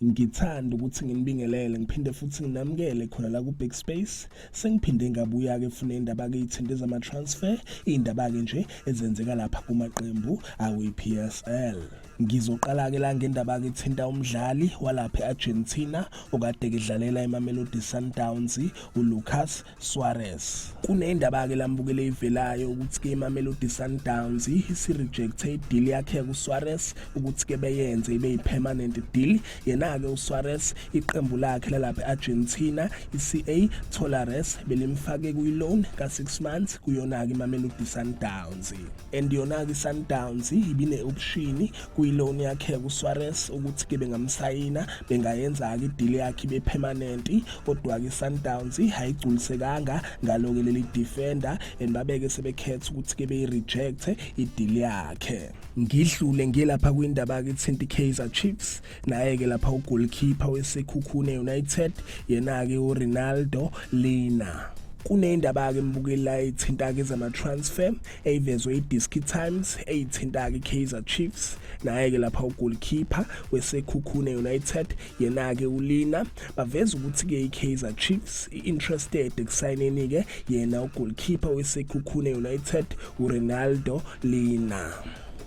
Ngithanda ukuthi nginibingelele ngiphinde futhi nginamukele khona la ku-Big Space. Sengiphinde ngabuya-ke funa indaba-ke ithinte ezama-transfer, iy'ndaba-ke nje ezenzeka lapha kumaqembu akwi-PSL. Ngizoqala-ke la ngendaba-ke ethinta umdlali walapha e-Argentina okade-ke edlalela iMamelodi Sundowns, uLucas Suarez. Kunendaba-ke lambukele ivelayo ukuthi-ke iMamelodi Sundowns isi-rejecte i-deal yakhe kuSuarez ukuthi-ke beyenze ibe yi-permanent deal. Yena-ke uSuarez iqembu lakhe lalapha e-Argentina i-CA Tolares belimfake kwi-loan ka-6 months kuyona-ke iMamelodi Sundowns. And yona-ke i-Sundowns ibine-option kuyi-loan yakhe kuSuarez ukuthi-ke bengamsayina bengayenza-ke i-deal yakhe ibe permanent, kodwa-ke i-Sundowns ayigculisekanga ngalo-ke leli defender and babeke sebekhetha ukuthi-ke beyi-rejecte i-deal yakhe. Ngidlule ngiye lapha kwindaba-ke ithinta i-Kaizer Chiefs, naye-ke lapha ugoalkeeper weSekhukhune United, yena-ke uRinaldo Lina. Kunendaba-ke mbukeli la ethinta-ke ezama-transfer eyivezwe i-Diski Times eyithinta-ke i-Kaizer Chiefs, naye-ke lapha ugoalkeeper weSekhukhune United, yena-ke uLina. Baveza ukuthi-ke i-Kaizer Chiefs i-interested ekusayineni-ke yena ugoalkeeper weSekhukhune United uRinaldo Lina.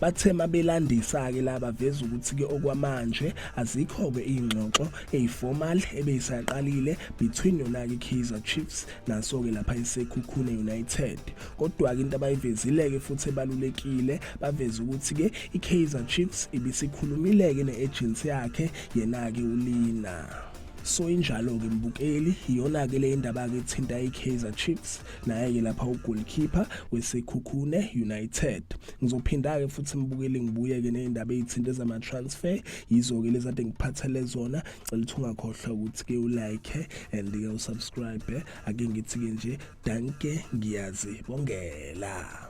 Bathe mabelandisa-ke la baveza ukuthi-ke okwamanje azikho-ke iy'ngxoxo eyi-formal ebeyisaqalile between yona-ke i-Kaizer Chiefs naso-ke lapha iSekhukhune United. Kodwa-ke into abayivezile-ke futhi ebalulekile, baveza ukuthi-ke i-Kaizer Chiefs ibisikhulumile-ke ne-agency yakhe yena-ke uLina. So injalo-ke mbukeli, iyona-ke le indaba-ke ethinta i-Kaizer Chiefs naye-ke lapha ugoalkeeper weSekhukhune United. Ngizophinda-ke futhi mbukeli ngibuye-ke ney'ndaba ey'thinta ezama-transfer, yizo-ke lezi ade ngiphathele zona. Cela ukuthi ungakhohlwa ukuthi-ke ulike and-ke usubscribe. Ake ngithi-ke nje danke, ngiyazibongela.